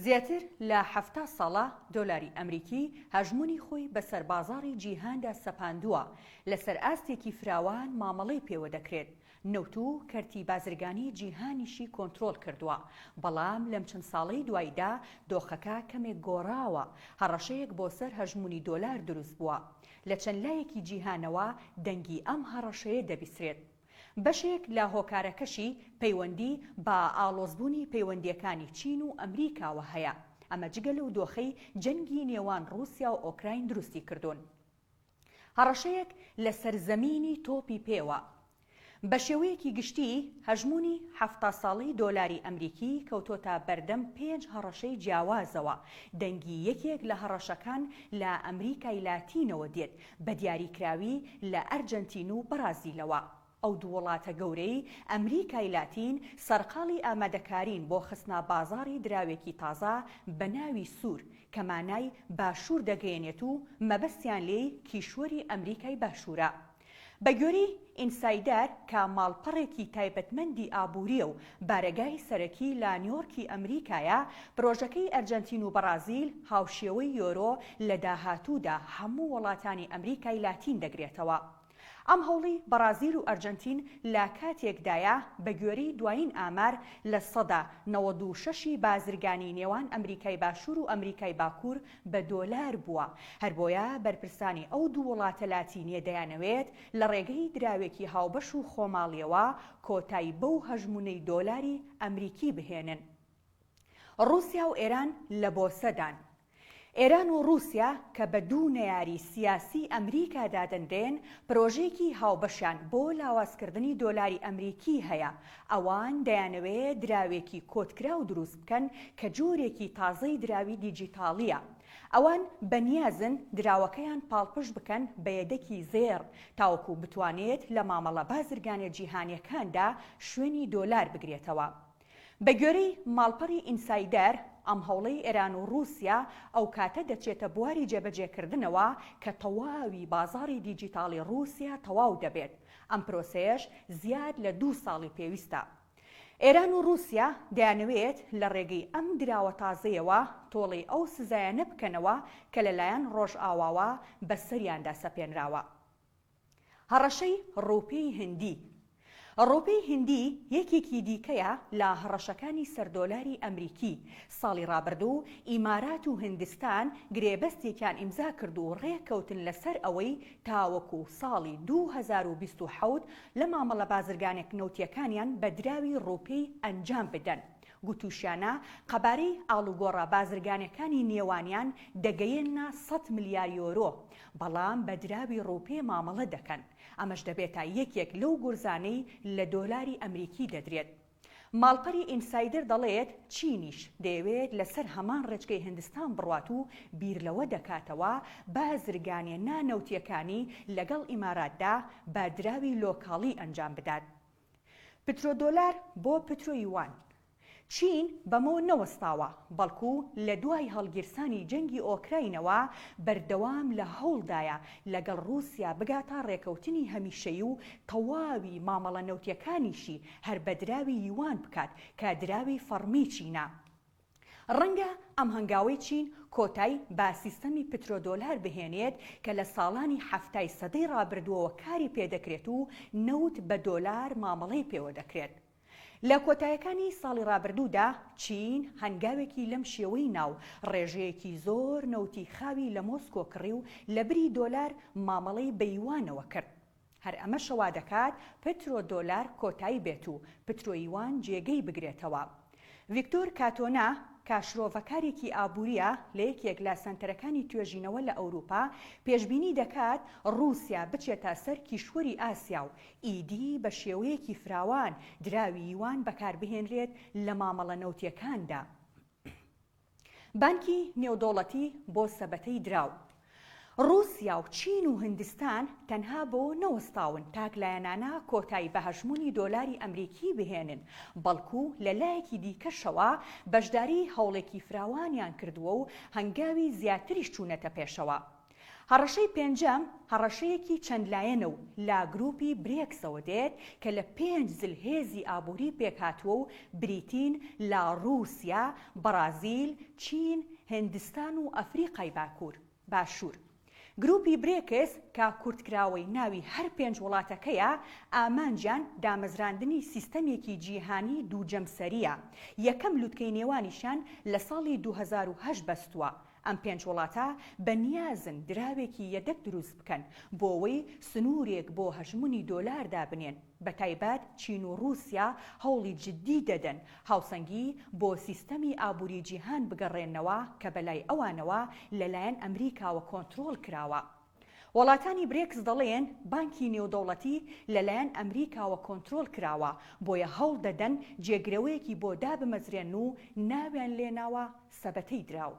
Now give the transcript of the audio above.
زیاتر لە 70 ساڵە دۆلاری ئەمریکی هەژموونی خۆی بەسەر بازاڕی جیهاندا سەپاندووە، لەسەر ئاستێکی فراوان مامەڵەی پێوە دەکرێت، نەوت و کەرتی بازرگانی جیهانیشی کۆنترۆڵ کردووە، بەڵام لەم چەند ساڵەی دواییدا دۆخەکە کەمێک گۆڕاوە، هەڕەشەیەک بۆ سەر هەژموونی دۆلار دروست بووە. لە چەند لایەکی جیهانەوە دەنگی ئەم هەڕەشەیە دەبیسرێت. بەشێک لە هۆکارەکەشی پەیوەندی بە ئاڵۆزبوونی پەیوەندییەکانی چین و ئەمریکاوە هەیە، ئەمە جگە لەو دۆخەی جەنگی نێوان ڕووسیا و ئۆکراین دروستی کردوون. هەڕەشەیەک لە سەرزەمینی تۆپی پێوە. بە شێوەیەکی گشتی هەژموونی 70 ساڵەی دۆلاری ئەمریکی کەوتۆتە بەردەم پێنج هەڕەشەی جیاوازەوە، دەنگی یەکێک لە هەڕەشەکان لە ئەمریکای لاتینەوە دێت، بە دیاریکراوی لە ئەرجەنتین و بەڕازیلەوە. ئەو دوو وڵاتە گەورەی ئەمریکای لاتین سەرقاڵی ئامادەکارین بۆ خستنە بازاڕی دراوێکی تازە بە ناوی سوور کە مانای باشوور دەگەیەنێت و مەبەستیان لێی کیشوەری ئەمریکای باشوورە. بە گوێرەی ئینسایدەر کە ماڵپەڕێکی تایبەتمەندی ئابوورییە و بارەگای سەرەکی لە نیۆرکی ئەمریکایە، پرۆژەکەی ئەرجەنتین و بەڕازیل هاوشێوەی یۆرۆ لە داهاتوودا هەموو وڵاتانی ئەمریکای لاتین دەگرێتەوە. ئەم هەوڵەی بەڕازیل و ئەرجەنتین لە کاتێکدایە، بە گوێرەی دوایین ئامار 96% ی بازرگانی نێوان ئەمریکای باشوور و ئەمریکای باکوور بە دۆلار بووە، هەربۆیە بەرپرسانی ئەو دوو وڵاتە لاتینییە دەیانەوێت لە ڕێگەی دراوێکی هاوبەش و خۆماڵییەوە کۆتای بەو هەژموونەی دۆلاری ئەمریکی بهێنن. ڕووسیا و ئێران لە بۆسەدان. ئێران و ڕووسیا کە بە دوو نەیاری سیاسیی ئەمریکا دادەنرێن، پرۆژەیەکی هاوبەشیان بۆ لاوازکردنی دۆلاری ئەمریکی هەیە، ئەوان دەیانەوێ دراوێکی کۆدکراو دروست بکەن کە جۆرێکی تازەی دراوی دیجیتاڵییە. ئەوان بەنیازن دراوەکەیان پاڵپشت بکەن بە یەدەکی زێڕ تاوەکو بتوانێت لە مامەڵە بازرگانیە جیهانیەکاندا شوێنی دۆلار بگرێتەوە. بەگوێرەی ماڵپەڕی ئینسایدەر، ئەم هەوڵەی ئێران و ڕووسیا ئەوکاتە دەچێتە بواری جێبەجێکردنەوە کە تەواوی بازاڕی دیجیتاڵی ڕووسیا تەواو دەبێت، ئەم پرۆسەیەش زیاد لە دوو ساڵی پێویستە. ئێران و ڕووسیا دەیانەوێت لە ڕێگەی ئەم دراوە تازەیەوە تۆڵەی ئەو سزایانە بکەنەوە کە لەلایەن ڕۆژئاواوە بەسەریاندا سەپێنراوە. هەڕەشەی ڕوپێی هندی ڕوپێی هندی یەکێکی دیکەیە لە هەڕەشەکانی سەر دۆلاری ئەمریکی، ساڵی ڕابردوو ئیمارات و هندستان گرێبەستێکیان ئیمزا کرد و ڕێککەوتن لەسەر ئەوەی تاوەکو ساڵی 2027 لە مامەڵە بازرگانە نەوتییەکانیان بە دراوی ڕوپێی ئەنجام بدەن. گوتوشیانە قەبارەی ئاڵوگۆڕە بازرگانیەکانی نێوانیان دەگەیەننە سەد ملیار یۆرۆ، بەڵام بە دراوی ڕوپێ مامەڵە دەکەن، ئەمەش دەبێتە یەکێک لەو گورزانەی لە دۆلاری ئەمریکی دەدرێت. ماڵپەری ئینسایدەر دەڵێت چینیش دەیەوێت لەسەر هەمان ڕێچکەی هندستان بڕوات و بیر لەوە دەکاتەوە بازرگانیە نا نەوتیەکانی لەگەڵ ئیماراتدا بە دراوی لۆکاڵی ئەنجام بدات. پترۆدۆلار بۆ پترۆیوان. چین بەمەوە نەوەستاوە، بەڵکو لە دوای هەڵگیرسانی جەنگی ئۆکراینەوە بەردەوام لە هەوڵدایە لەگەڵ ڕووسیا بگاتە ڕێکەوتنی هەمیشەیی و تەواوی مامەڵە نەوتیەکانیشی هەر بە دراوی یوان بکات کە دراوی فەڕمی چینە. ڕەنگە ئەم هەنگاوەی چین کۆتای بە سیستەمی پترۆدۆلار بهێنێت کە لە ساڵانی حەفتای سەدەی ڕابردووەوە کاری پێدەکرێت و نەوت بە دۆلار مامەڵەی پێوە دەکرێت. لە کۆتایەکانی ساڵی ڕابردوودا چین هەنگاوێکی لەم شێوەی نا و ڕێژەیەکی زۆر نەوتی خاوی لە مۆسکۆ کڕی و لەبری دۆلار مامەڵەی بە یوانەوە کرد. هەر ئەمەشە وا دەکات پترۆ دۆلار کۆتایی بێت و پترۆ یوان جێگەی بگرێتەوە. ڤیکتۆر کاتۆنا کە شرۆڤەکارێکی ئابوورییە لە یەکێک لە سەنتەرەکانی توێژینەوە لە ئەوروپا، پێشبینی دەکات ڕووسیا بچێتە سەر کیشوەری ئاسیا و ئیدی بە شێوەیەکی فراوان دراوی یوان بەکاربهێنرێت لە مامەڵە نەوتییەکاندا. بانکی نێودەوڵەتی بۆ سەبەتەی دراو. ڕووسیا و چین و هندستان تەنها بەوە نەوەستاون تاکلایەنانە کۆتایی بە هەژموونی دۆلاری ئەمریکی بهێنن، بەڵکو لە لایەکی دیکەشەوە بەشداری هەوڵێکی فراوانیان کردووە و هەنگاوی زیاتریش چوونەتە پێشەوە. هەڕەشەی پێنجەم هەڕەشەیەکی چەند لایەنە و لە گروپی برێکسەوە دێت کە لە پێنج زلهێزی ئابووری پێکهاتووە و بریتین لە ڕووسیا، بەڕازیل، چین، هندستان و ئەفریقای باکوور، باشوور. گروپی برێکس کە کورتکراوەی ناوی هەر پێنج وڵاتەکەیە، ئامانجیان دامەزراندنی سیستەمێکی جیهانی دوو جەمسەرییە، یەکەم لوتکەی نێوانیشیان لە ساڵی 2008 بەستووە، ئەم پێنج وڵاتە بە نیازن دراوێکی یەدەگ دروست بکەن بۆوەی سنوورێک بۆ هەژمونی دۆلار دابنێن، بەتایبەت چین و ڕووسیا هەوڵی جددی دەدەن هاوسەنگی بۆ سیستەمی ئابووری جیهان بگەڕێننەوە کە بەلای ئەوانەوە لەلایەن ئەمریکاوە کۆنترۆڵ کراوە. وڵاتانی برێکس دەڵێن بانکی نێودەوڵەتی لەلایەن ئەمریکاوە کۆنترۆڵ کراوە، بۆیە هەوڵ دەدەن جێگرەوەیەکی بۆ دابمەزرێنن و ناویان لێناوە سەبەتەی دراو.